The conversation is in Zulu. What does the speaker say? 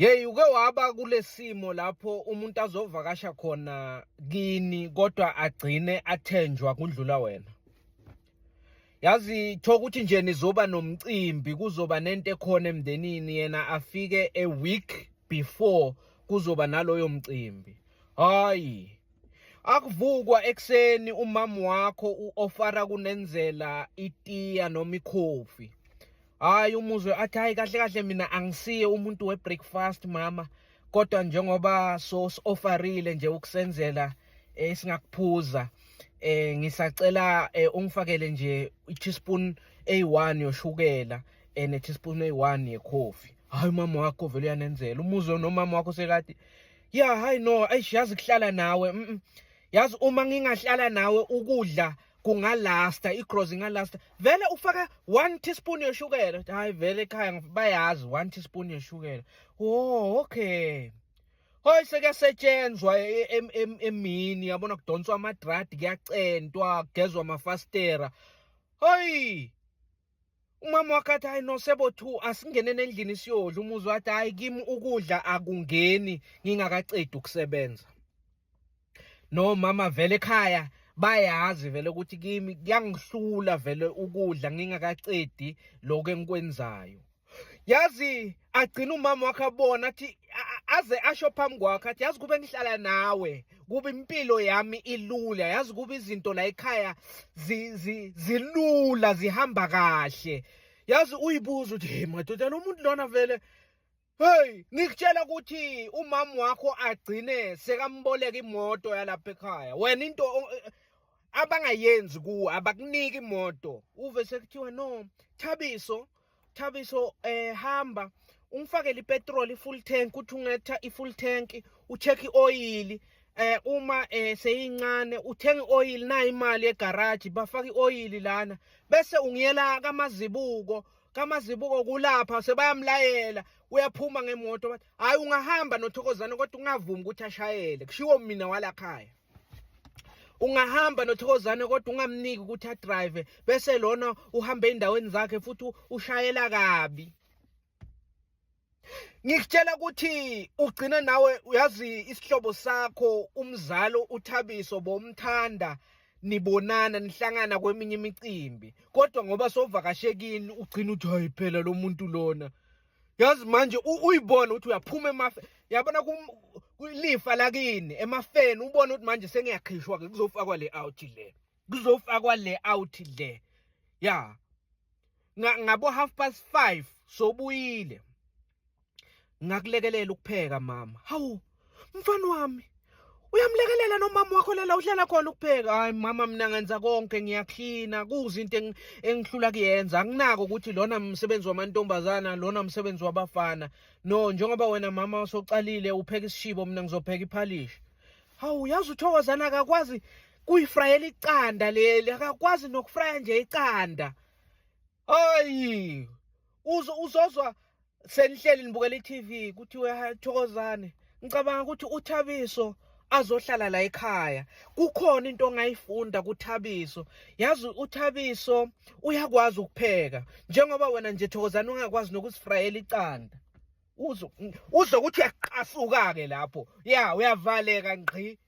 Yeyi, uke waba kulesimo lapho umuntu azovakasha khona kini kodwa agcine athenjwa kundlula wena. Yazi thola ukuthi nje nizoba nomcimbi, kuzoba nento ekhona emndenini, yena afike a week before kuzoba naloyo mcimbi. Hayi, akuvukwa ekuseni umama wakho u-ofara kunenzela itiya noma ikhofi. Hayi, umuzwe athi hayi, kahle kahle mina angisiye umuntu we-breakfast mama, kodwa njengoba so offerile nje ukusenzela esingakuphuza, ngisacela ungifakele nje i-teaspoon eyi-1 yoshukela ne-teaspoon eyi-1 yekhofi. Hayi, umama wakho vele uyanenzela. Umuzwe nomama wakho sekade ya, hayi no, eish, yazi kuhlala nawe, Yazi uma ngingahlala nawe ukudla kungalasta, igrocery ingalasta. Vele ufaka 1 teaspoon yoshukela. Hayi, vele ekhaya bayazi 1 teaspoon yoshukela. Oh, okay. Hoyi, sekuyasetshenzwa emini, yabona, kudonswa amadradi, kuyacentwa, kugezwa amafastera. Hayi, umama wakhe athi hayi no, sebo 2, asingeneni endlini siyodla. Umuzwa athi hayi, kimi ukudla akungeni ngingakacedi ukusebenza. No mama, vele ekhaya bayazi vele ukuthi kimi kuyangihlula vele ukudla ngingakacedi lokho engikwenzayo. Yazi agcina umama wakhe abona athi, aze asho phambi kwakhe athi, yazi kube ngihlala nawe kube impilo yami ilula, yazi kube izinto la ekhaya zilula, zihamba kahle. Yazi uyibuza ukuthi, hey madoda, lo muntu lona vele. Hey, ngikutshela ukuthi umama wakho agcine sekamboleka imoto yalapha ekhaya. Wena into abangayenzi kuwe, abakuniki imoto. Uve sekuthiwa no, Thabiso, Thabiso, hamba ungifakele ipetrol, i-full tank, uthi ungetha i-full tank, ucheck i-oil, uma seyincane uthenga i-oil, nayo imali egarage, bafaka i-oil lana, bese ungiyela kamazibuko. Kamazibuko kulapha sebayamlayela, uyaphuma ngemoto, bathi hayi, ungahamba noThokozane kodwa ungavumi ukuthi ashayele. Kushiwo mina walakhaya, ungahamba noThokozane kodwa ungamniki ukuthi adrive, bese lona uhambe endaweni zakhe futhi ushayela kabi. Ngikutshela ukuthi ugcina nawe uyazi isihlobo sakho, umzalo uThabiso bomthanda, nibonana, nihlangana kweminye imicimbi, kodwa ngoba sovakashe kini ugcina uthi hayi phela lo muntu lona. Yazi manje uyibona ukuthi uyaphuma emafe, yabona, kulifa lakini emafeni, ubone ukuthi manje sengiyakhishwa ke, kuzofakwa le out le, kuzofakwa le out le ya ngabo 5:30 sobuyile. Ngakulekelela ukupheka mama. Hawu mfana wami, uyamlekelela nomama wakho lela uhlala khona ukupheka? Hayi mama, mina ngenza konke, ngiyaklina, kuze into engihlula kuyenza, anginako ukuthi lona umsebenzi wamantombazana, lona umsebenzi wabafana. No, njengoba wena mama usocalile upheka isishibo, mina ngizopheka iphalishi. Hawu, yazi uThokozana akakwazi kuyifrayela iqanda leli, akakwazi nokufraya nje iqanda. Hayi, uzozwa senihleli nibukela i-TV, kuthiwe, Thokozane, ngicabanga ukuthi uThabiso azohlala la ekhaya, kukhona into ongayifunda kuThabiso. Yazi uThabiso uyakwazi ukupheka, njengoba wena nje Thokozane ungakwazi nokusifrayela iqanda. Uzwe ukuthi uyaqasuka ke lapho, ya, uyavaleka ngqi.